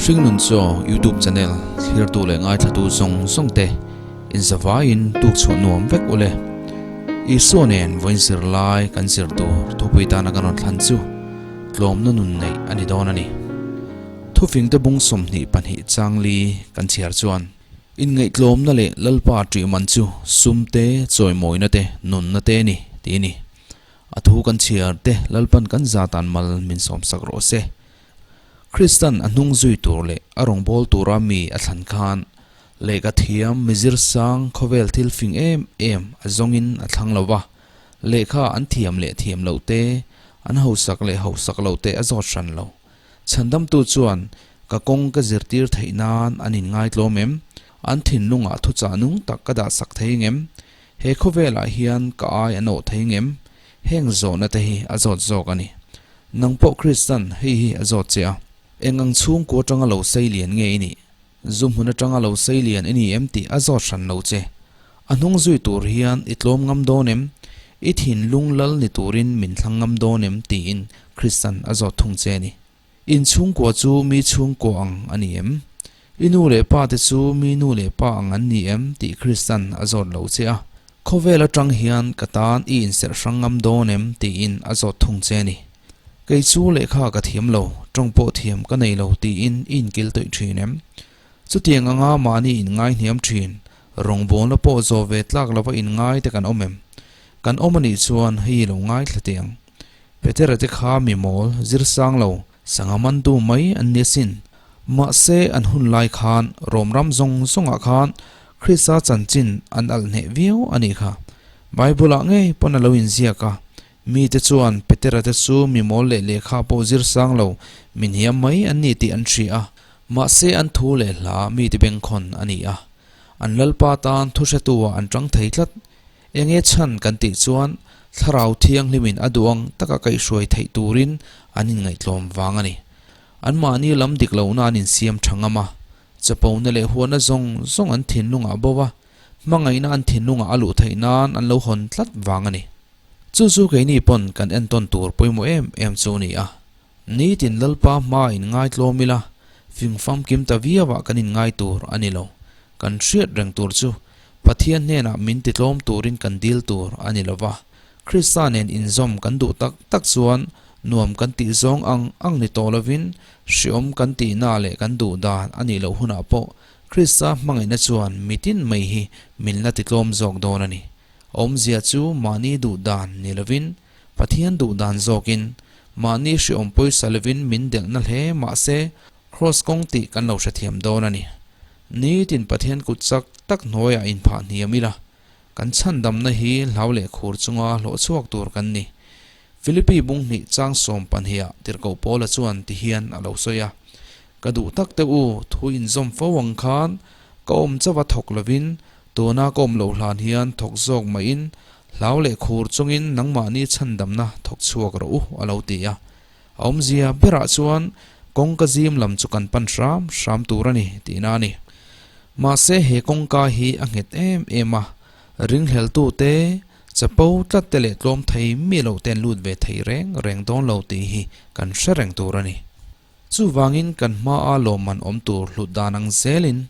Hringnun Chaw YouTube channel thlirtu leh ngaithlatu zawng zawng te inzavaiin tuk chhuah nuam vek ule. Isua nen vawiin zir lai kan zir tur thupui tana kan rawn thlan chu tlawmna nun neih a ni dawn a ni. Thufingte bung 22 changli kan chhiar chuan Inngaihtlawmna leh Lalpa ṭih man chu sum te, chawimawina te, nunna te a ni, tih a ni. A thu kan chhiar te Lalpan kan zatan mal min sawmsak rawh se. Kristan a hnung zui tur leh a rawngbâwl tura mi a thlan khan lehkha thiam mizir sang khawvel thil fing em em a zawngin a thlang lo va, lehkha an thiam leh thiam loh te, an hausak leh hausak loh te a zawt hran lo. Chhandamtu chuan ka kawng ka zirtir theih nan an inngaitlawm em? An thinlungah thuchah nung tak ka dahsak thei ngem? He khawvelah hian ka ai an awh thei ngem? Heng zawhna te hi a zawt zawk a ni. Nang pawh Kristan hei hi a zawt che a. Eng ang chhungkua atanga lo sei lian nge i nih? Zu hmun atanga lo sei lian i ni em tih a zawt hran lo che. A hnung zui tur hian i tlawm ngam dawn em? I thinlung lal ni turin min thlang ngam dawn em? tiin Kristan a zawt thung che a ni. In chhungkua chu mi chhungkua ang a ni em? I nu leh pa te chu mi nu leh pa ang an ni em tih Kristan a zawt lo che a. Khawvel atang hian ka tan i inserh hrang ngam dawn em tiin a zawt thung che a ni. Kei chu lehkha ka thiam lo, tawng pawh thiam ka nei lo tiin i inkil tawih thin em? Chutiang anga mahni inngai hniam thin, rawngbawlna pawh zawh ve tlak lova inngai te kan awm em? Kan awm anih chuan hei lo ngaithla teh ang. Petera te kha mi mawl, zir sang lo, sangha mantu mai an ni asin. Mahse an hun lai khan Rom ram zawng zawngah khan Krista chanchin an alh hneh viau a nih kha. Bible-ah ngei pawn a lo inziak a, mite chuan Petera te chu mi mawl leh lehkha pawh zir sang lo, mi hniam mai an ni tih an hria a. Mahse an thu leh hla mite bengkhawn a ni a, an Lalpa tan thuhretu-ah an tang thei tlat. Enge chhan kan tih chuan Thlarau Thianghlimin a duh ang taka kaihhruai theih turin an inngaihtlawm vang a ni. Anmahni lam dik lohna an insiam tha ngam a, chapona leh huatna zawng zawng an thinlungah bo a, hmangaihna an thinlungah a luh theih nan an lo hawn tlat vang a ni. Chu chu keini pawn kan entawn tur pawimawh em em chu a ni a. Nitin Lalpa hma inngaitlawm ila, fing famkim ta viauah kan inngai tur a ni lo. Kan hriat reng tur chu Pathian hnenah min titlawm turin kan dil tur a ni lo va. Krista nen inzawm kan duh tak tak chuan nuam kan tih zawng ang ang ni tawh lovin hreawm kan tihna leh kan duh dan a nih loh hunah pawh Krista hmangaihna chuan mitin mai hi min la titlawm zawk dawn a ni. Awmzia chu mahni duh dan ni lovin Pathian duh dan zawkin mahni hreawm pawisa lovin min delhna hle mahse Kraws kawng tih kan lo hrethiam dawn a ni. Nitin Pathian kut chak tak hnuaiah inphah hniam ila, kan chhandamna hi hlau leh khur chunga hlawh chhuak tur kan ni. Philippi bung hnih chang 12 ah tirhkoh Paula chuan ti hian a lo sawi a, Ka duh tak te u, thu inzawm fo ang khan ka awm chauha thawk lovin, tuna ka awm loh hlan hian thawk zawk maiin hlau leh khur chungin nangmahni chhandamna thawk chhuak rawh u, a lo ti a. A awmzia berah chuan kawngka zim lam chu kan pan hram hram tur a ni tihna a ni. Mahse he kawngka hi a nghet em em a, ringhleltute, chapo tlat te leh tlawm thei mi lo te an lut ve thei reng reng dawn lo tih hi kan hre reng tur a ni. Chuvangin kan hmaa lawmman awm tur hlut dan ang zelin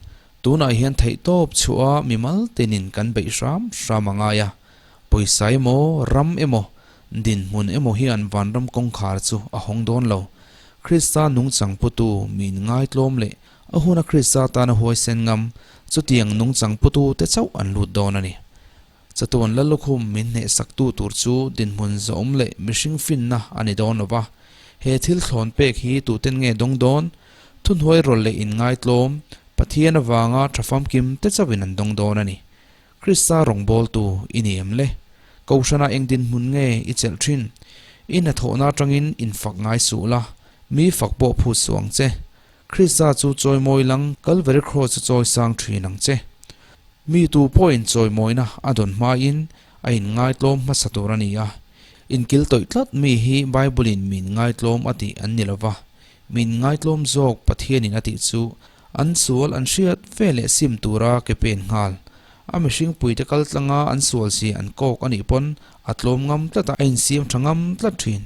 tunah hian theihtawp chhuah mimal tinin kan beih hram hram a ngai a. Pawisa emaw, ram emaw, dinhmun emaw hian vanram kawngkhar chu a hawng dawn lo. Krista nungchang putu min ngaitlawm leh a huna Krista tana huaisen ngam, chutiang nungchang putu te chauh an lut dawn a ni. Chatuan Lallukhum min hnehsaktu tur chu dinhmun zawm leh mihring finna a ni dawn lo va. He thil thlawn pek hi tuten nge dawng dawn? Thuhnuai rawlh leh inngaitlawm, Pathian avanga tha famkim te chauhin an dawng dawn a ni. Krista rawngbawltu i ni em le? Kohhranah eng dinhmun nge i chelh thin? I hnathawhna atangin infak ngai suh la, mi fak pawh phut suh ang che. Krista chu chawimawi lang, Kalvari Kraws chu chawi sang thin ang che. Mi tu pawhin chawimawina a dawn hmain a inngaitlawm hmasa tur a ni a. Inkil tawih tlat mi hi Bible-in min ngaitlawm a tih an ni lo va, min ngaitlawm zawk Pathianin a tih chu An sual an hriat ve leh sim tura ke pen nghal. A mihring puite kal tlanga an sual si an kawk a nih pawn a tlawm ngam tlat a, a insiam tha ngam tlat thin.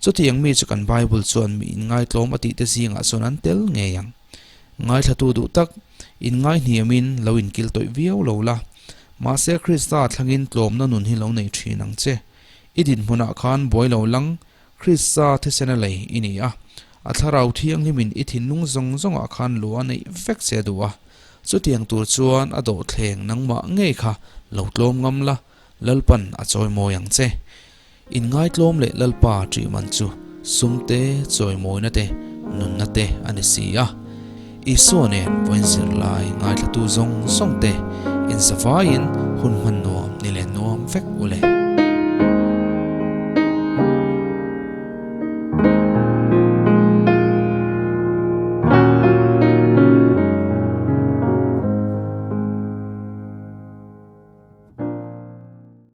Chutiang mi chu kan Bible chuan mi inngaitlawm a tihte zingah chuan an tel ngei ang. Ngaithlatu duh tak, inngai hniamin lo inkil tawih viau lo la. Mahse Krista thlangin tlawmna nun hi lo nei thin ang che. I dinhmunah khan buai lo lang, Krista thisena lei i ni a. A thlarau thianghlimin i thinlung zawng zawngah khan lu a neih vek che duh a. Chutiang tur chuan a dawhthleng nangmah ngei kha lo tlawm ngam la, Lalpan a chawimawi ang che. Inngaitlawm leh Lalpa ṭih man chu sum te, chawimawina te, nunna te a ni si a. Isua nen vawiin zirlai ngaithlatu zawng zawng te inzavaiin hun hman nuam ni leh nuam vek u le.